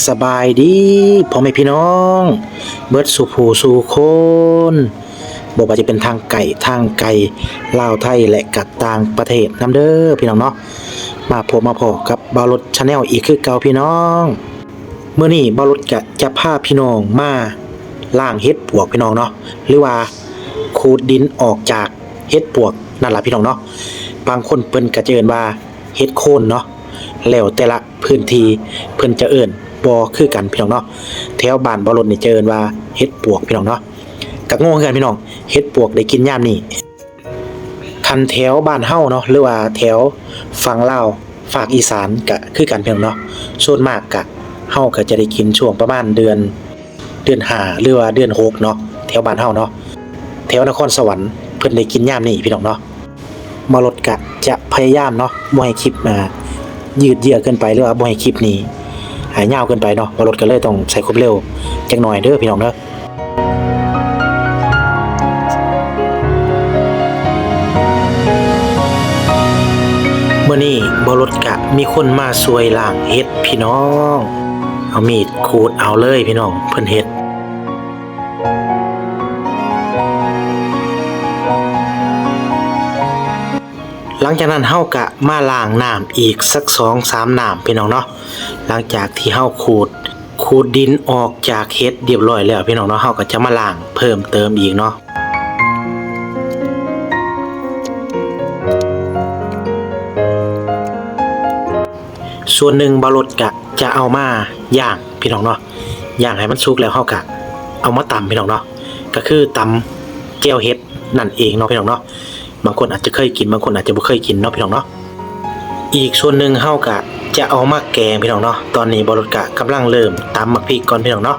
ສະບາຍດີພໍ່ແມ່ພີ່ນ້ອງເບິດສູ່ຜູ້ສູ່ຄົນ, ບໍ່ວ່າຈະເປັນທາງໃກ້ທາງໄກ ລາວໄທ ແລະ ກະຕ່າງປະເທດນຳເດີພີ່ນ້ອງເນາະ. ມາພົບມາພໍ້ກັບບ່າວລົດ Channel ອີກຄືເກົ່າພີ່ນ້ອງ. ມື້ນີ້ບ່າວລົດກະຈະພາພີ່ນ້ອງມາລ້າງເຫັດປວກພີ່ນ້ອງເນາະ ຫຼືວ່າຂູດດິນອອກຈາກເຫັດປວກນັ້ນລະພີ່ນ້ອງເນາະ. ບາງຄົນເພິ່ນກະຈະເອີ້ນວ່າເຫັດໂຄນເນາະ, ແລ້ວແຕ່ລະພື້ນທີ່ເພິ່ນຈະເອີ້ນບໍ່ຄືກັນພີ່ນ້ອງເນາະ. ແຖວບ້ານບ່າວລົດນີ້ຈະເອີ້ນວ່າເຫັດປວກພີ່ນ້ອງເນາະ. ກະງົງຄືກັນພີ່ນ້ອງ, ເຫັດປວກໄດ້ກິນຍາມນີ້. ຄັນແຖວບ້ານເຮົາເນາະ ຫຼືວ່າແຖວຝັ່ງລາວ ພາກອີສານກະຄືກັນພີ່ນ້ອງເນາະ. ສ່ວນມາກກະ ເຮົາກະຈະໄດ້ກິນຊ່ວງປະມານເດືອນ ເດືອນຫ້າ ຫຼືວ່າເດືອນຫົກເນາະ ແຖວບ້ານເຮົາເນາະ. ແຖວນະຄອນສະຫວັນເພິ່ນໄດ້ກິນຍາມນີ້ພີ່ນ້ອງເນາະ. ບ່າວລົດກະຈະພະຍາຍາມເນາະ ບໍ່ໃຫ້ຄລິບ ອ່າ ຍືດເຍື້ອເກີນໄປ ຫຼືວ່າບໍ່ໃຫ້ຄລິບນີ້ ອ່າ ຍາວເກີນໄປເນາະ. ບ່າວລົດກະເລີຍຕ້ອງໃຊ້ຄວາມເລັວຈັກໜ້ອຍເດີພີ່ນ້ອງເດີ. ມື້ນີ້ບ່າວລົດກະມີຄົນມາຊ່ວຍລ້າງເຫັດພີ່ນ້ອງ, ເອົາມີດຂູດເອົາເລີຍພີ່ນ້ອງ ເພິ່ນເຮັດ. ຫຼັງຈາກນັ້ນເຮົາກະມາລ້າງນ້ຳອີກສັກສອງສາມນ້ຳພີ່ນ້ອງເນາະ. ຫຼັງຈາກທີ່ເຮົາຂູດ ຂູດດິນອອກຈາກເຫັດຮຽບຮ້ອຍແລ້ວພີ່ນ້ອງເນາະ, ເຮົາກະຈະມາລ້າງເພີ່ມເຕີມອີກເນາະ. ສ່ວນໜຶ່ງບ່າວລົດກະຈະເອົາມາຍ່າງພີ່ນ້ອງເນາະ, ຍ່າງໃຫ້ມັນສຸກແລ້ວເຮົາກະເອົາມາຕຳພີ່ນ້ອງເນາະ, ກະຄືຕຳແຈ່ວເຫັດນັ້ນເອງເນາະພີ່ນ້ອງເນາະ. ບາງຄົນອາດຈະເຄີຍກິນ ບາງຄົນອາດຈະບໍ່ເຄີຍກິນເນາະພີ່ນ້ອງເນາະ. ອີກສ່ວນໜຶ່ງເຮົາກະຈະເອົາມາແກງພີ່ນ້ອງເນາະ. ຕອນນີ້ບ່າວລົດກະກຳລັງເລີ່ມຕຳໝາກພິກກ່ອນພີ່ນ້ອງເນາະ.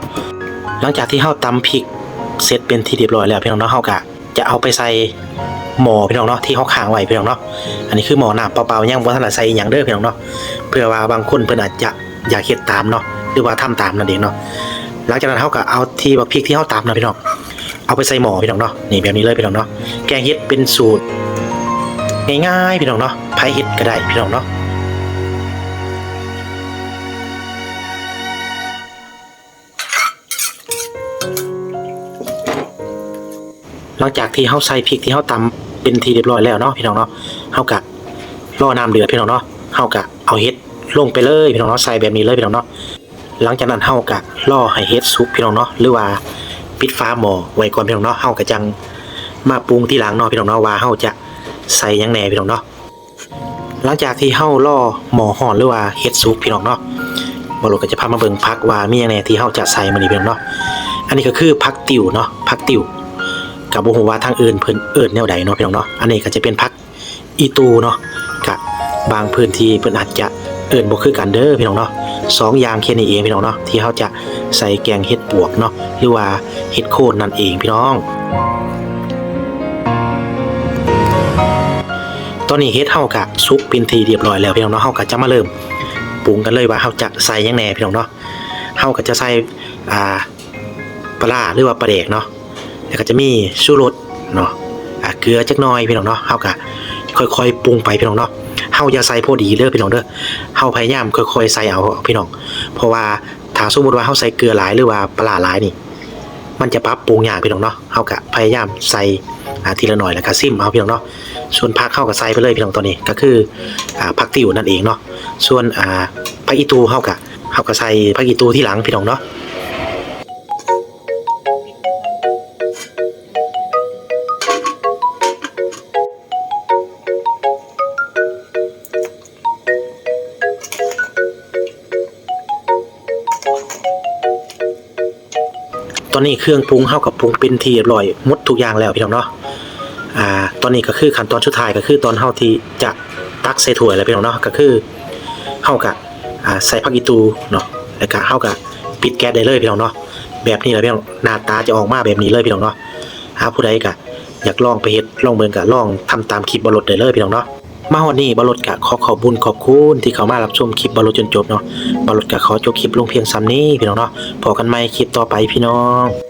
ຫຼັງຈາກທີ່ເຮົາຕຳພິກເສັດເປັນທີ່ຮຽບຮ້ອຍແລ້ວພີ່ນ້ອງເນາະ, ເຮົາກະຈະເອົາໄປໃສ່ໝໍ້ພີ່ນ້ອງເນາະ ທີ່ເຮົາຄ້າງໄວ້ພີ່ນ້ອງເນາະ. ອັນນີ້ຄືໝໍ້ນ້ຳເປົ່າໆ ຍັງບໍ່ທັນໄດ້ໃສ່ອີ່ຫຍັງເດີພີ່ນ້ອງເນາະ, ເພື່ອວ່າບາງຄົນເພິ່ນອາດຈະຢາກເຮັດຕາມເນາະ ຫຼືວ່າທຳຕາມນັ້ນເອງເນາະ. ຫຼັງຈາກນັ້ນເຮົາກະເອົາທີ່ໝາກພິກທີ່ເຮົາຕຳນະພີ່ນ້ອງ ເອົາໄປໃສ່ໝໍ້ພີ່ນ້ອງເນາະ. ນີ້ ແບບນີ້ເລີຍພີ່ນ້ອງເນາະ. ແກງເຫັດເປັນສູດງ່າຍໆພີ່ນ້ອງເນາະ, ໃຜເຮັດກະໄດ້ພີ່ນ້ອງເນາະ. ຫຼັງຈາກທີ່ເຮົາໃສ່ພິກທີ່ເຮົາຕຳເປັນທີ່ຮຽບຮ້ອຍແລ້ວເນາະພີ່ນ້ອງເນາະ, ເຮົາກະລໍນ້ຳເດືອດພີ່ນ້ອງເນາະ, ເຮົາກະເອົາເຫັດລົງໄປເລີຍພີ່ນ້ອງເນາະ, ໃສ່ແບບນີ້ເລີຍພີ່ນ້ອງເນາະ. ຫຼັງຈາກນັ້ນເຮົາກະລໍໃຫ້ເຫັດສຸກພີ່ນ້ອງເນາະ ຫຼືວ່າປິດຝາໝໍ້ໄວ້ກ່ອນພີ່ນ້ອງເນາະ. ເຮົາກະຈັ່ງມາປຸງທີຫຼັງເນາະພີ່ນ້ອງເນາະ ວ່າເຮົາຈະໃສ່ຫຍັງແດ່ພີ່ນ້ອງເນາະ. ຫຼັງຈາກທີ່ເຮົາລໍໝໍ້ຮ້ອນ ຫຼືວ່າເຫັດສຸກພີ່ນ້ອງເນາະ, ບ່າວໂລດກະຈະພາມາເບິ່ງຜັກວ່າມີຫຍັງແດ່ທີ່ເຮົາຈະໃສ່ມື້ນີ້ພີ່ນ້ອງເນາະ. ອັນນີ້ກະຄືຜັກຕິ້ວເນາະ, ຜັກຕິ້ວ ກະບໍ່ຮູ້ວ່າທາງອື່ນເພິ່ນເອີ້ນແນວໃດເນາະພີ່ນ້ອງເນາະ. ອັນນີ້ກະຈະເປັນຜັກ ອີ່ຕູເນາະ, ກະບາງພື້ນທີ່ເພິ່ນອາດຈະເອີ້ນບໍ່ຄືກັນເດີພີ່ນ້ອງເນາະ. ສອງຢ່າງແຄ່ນີ້ເອງພີ່ນ້ອງເນາະ ທີ່ເຮົາຈະໃສ່ແກງເຫັດປວກເນາະ ຫຼືວ່າເຫັດໂຄນນັ້ນເອງພີ່ນ້ອງ. ຕອນນີ້ເຫັດເຮົາກະສຸກເປັນທີ່ຮຽບຮ້ອຍແລ້ວພີ່ນ້ອງເນາະ, ເຮົາກະຈະມາເລີ່ມປຸງກັນເລີຍວ່າເຮົາຈະໃສ່ຫຍັງແດ່ພີ່ນ້ອງເນາະ. ເຮົາກະຈະໃສ່ ອ່າ ປາຮ້າ ຫຼືວ່າປາແດກເນາະ, ແລ້ວກະຈະມີຊູລົດເນາະ ອ່າ ເກືອຈັກໜ້ອຍພີ່ນ້ອງເນາະ. ເຮົາກະຄ່ອຍໆປຸງໄປພີ່ນ້ອງເນາະ, ເຮົາຢ່າໃສ່ພໍດີເດີພີ່ນ້ອງເດີ, ເຮົາພະຍາຍາມຄ່ອຍໆໃສ່ເອົາພີ່ນ້ອງ. ເພາະວ່າຖ້າສົມມຸດວ່າເຮົາໃສ່ເກືອຫຼາຍ ຫຼືວ່າປາຮ້າຫຼາຍນີ້ ມັນຈະປັບປຸງຍາກພີ່ນ້ອງເນາະ. ເຮົາກະພະຍາຍາມໃສ່ ອ່າ ທີລະໜ້ອຍ ແລ້ວກະຊິມເອົາພີ່ນ້ອງເນາະ. ສ່ວນຜັກເຮົາກະໃສ່ໄປເລີຍພີ່ນ້ອງ, ຕອນນີ້ກະຄື ອ່າ ຜັກຕິ້ວນັ້ນເອງເນາະ. ສ່ວນ ອ່າ ຜັກອີ່ຕູເຮົາກະ ເຮົາກະໃສ່ຜັກອີ່ຕູທີຫຼັງພີ່ນ້ອງເນາະ. ຕອນນີ້ເຄື່ອງປຸງເຮົາກະປຸງເປັນທີ່ຮຽບຮ້ອຍໝົດທຸກຢ່າງແລ້ວພີ່ນ້ອງເນາະ. ອ່າ ຕອນນີ້ກະຄືຂັ້ນຕອນສຸດທ້າຍ ກະຄືຕອນເຮົາທີ່ຈະຕັກໃສ່ຖ້ວຍແລ້ວພີ່ນ້ອງເນາະ, ກະຄືເຮົາກະ ອ່າ ໃສ່ຜັກອີ່ຕູເນາະ, ແລ້ວກະເຮົາກະປິດແກັສໄດ້ເລີຍພີ່ນ້ອງເນາະ. ແບບນີ້ລະພີ່ນ້ອງ, ໜ້າຕາຈະອອກມາແບບນີ້ເລີຍພີ່ນ້ອງເນາະ. ຫາຜູ້ໃດກະຢາກລອງໄປເຮັດລອງເບິ່ງ ກະລອງທຳຕາມຄລິບບ່າວໂລດໄດ້ເລີຍພີ່ນ້ອງເນາະ. ມາຮອດນີ້ບ່າວໂລດກະຂໍຂອບບຸນຂອບຄຸນທີ່ເຂົ້າມາຮັບຊົມຄລິບບ່າວໂລດຈົນຈົບເນາະ. ບ່າວໂລດກະຂໍຈົບຄລິບລົງພຽງສ່ຳນີ້ພີ່ນ້ອງເນາະ. ພໍ້ກັນໃໝ່ຄລິບຕໍ່ໄປພີ່ນ້ອງ.